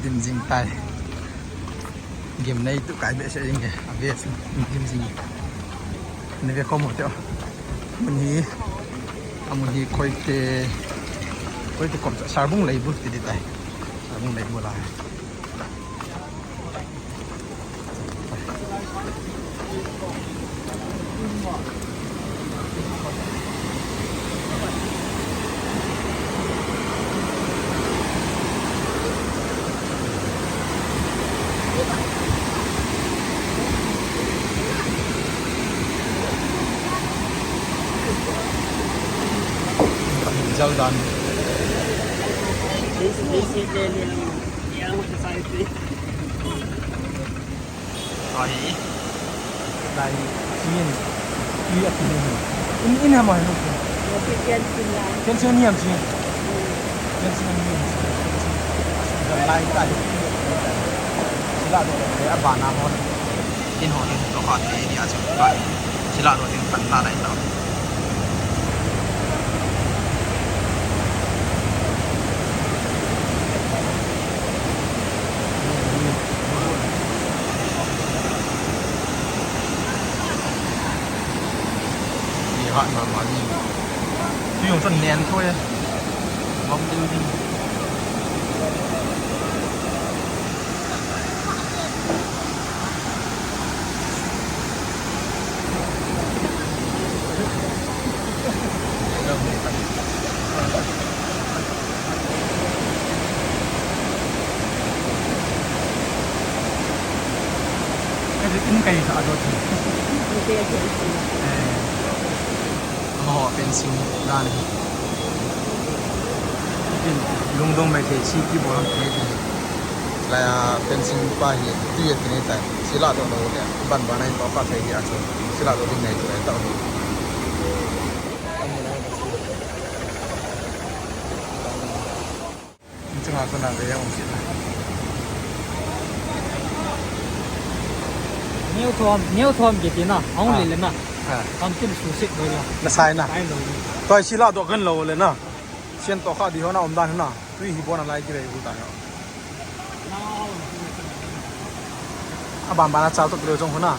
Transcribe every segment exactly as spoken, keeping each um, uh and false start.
Dim jing tai. Gimnei tu kai behseh jing e. Ave chu. Dim jing. Nave khom u te. Amun hi. Amun hi Khoite. Khoite kom Sarbung Leibu ti di tai. Sarbung Leibu lai. Jal dan. Tua hi. Lai, singin. Tui a tui ni. In, in ham a hin. Fencing lai. Fencing ni ham singin. Fencing ni ham singin. Fencing lai ta hi. Sila do le abana hon. In ho hin to kha te ni a chu. Sila do hin kan ta lai ta. Ni hat mama ni. Tui jong chun nen tho e. Bom ding ding. Ka ji in kai sa a dot. Okay, okay, okay. Eh, amaho fencing dan hi. Tin, lungdong mai thei, C P bol ang thei thei. Lai a fencing pa hi, tui a ti nei tai. Sila to lo le, ban ban ai to pa thei hi a chu. Sila to ding nei to ai to. Chunga kona ve jong si. New thom, new thom kiti na, hong le le na. Ah. Kam tin su sik lo la. Na sai na. Sai lo. Toi sila do kan lo le na. Sian to kha di ho na um dan na. Tui hi bon a lai ki rei u ta na. Aban ban a chal to kilo jong huna.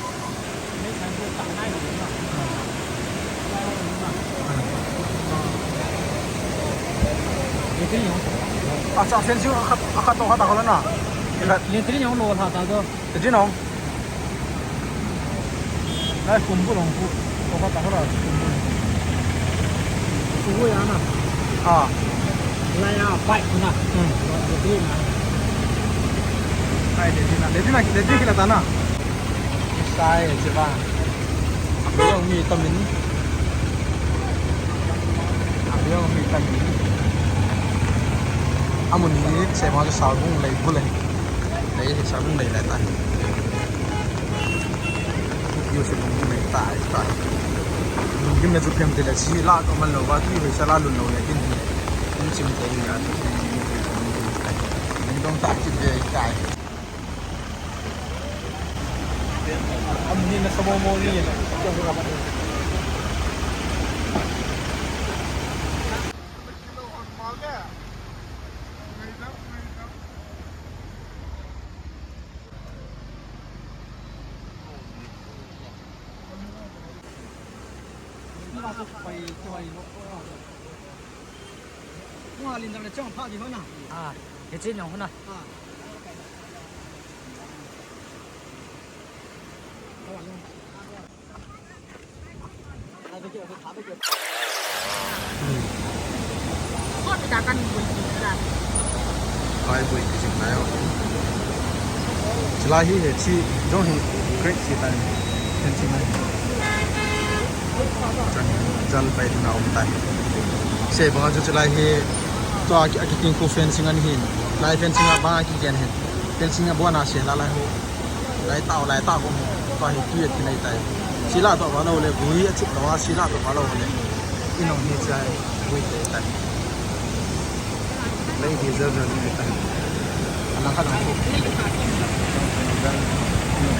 Acha fencing akhat, akhat to khat a hola na. Letri nyong lo tha ta do. Letri nyong. Lai kumbu long pu. Ko ka ta ko la kumbu. Kumbu ya na. Ah. Lai ya pai ku na. Hmm. Lo de na. Ai de na. De na, de ki la ta na. Sai je ba. Abiang mi tamin. Abiang mi tamin. Amun ni se ma sa bung lai bu lai. Lai sa bung lai lai ta. Yu se lungkim nei tai tai. Lungkim na chu phem te le si la to man lo va, tui hoi sa la lun lo le tin hi. Lungchim te ni a chu. Lungdong ta ki ve tai. Am ni na sa mo mo ni. Ah, hiche nong huna. Ah. Ai, boi ki jing lai o. Chulai hi he chi jong hi great chi tan. Fencing a. Chan jal pai na um tai. Se banga chu chulai hi to a ki, a ki king ko fencing an hin. Lai fencing a banga ki gen hin. Fencing a bona se la lai ho. Lai tao, lai tao ko mo. Pa hi tui a ti nei tai. Sila to va lo le, gui a chip lo a, sila to va lo le. Ino ni chai, gui te tai. Lai di zer zer ni tai. Ana ka dang ko.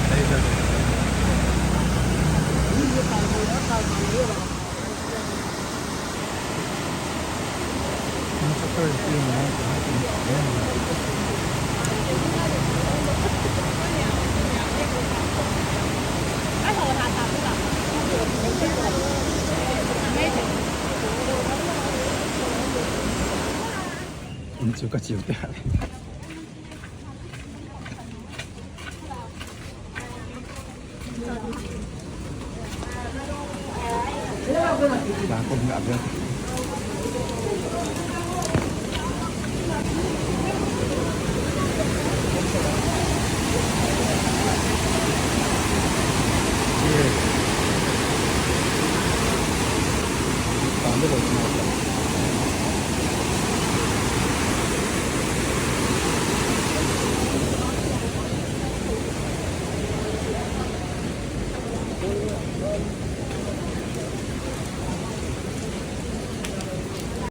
Lai zer zer. In chu ka chiu te. Ba ko nga be.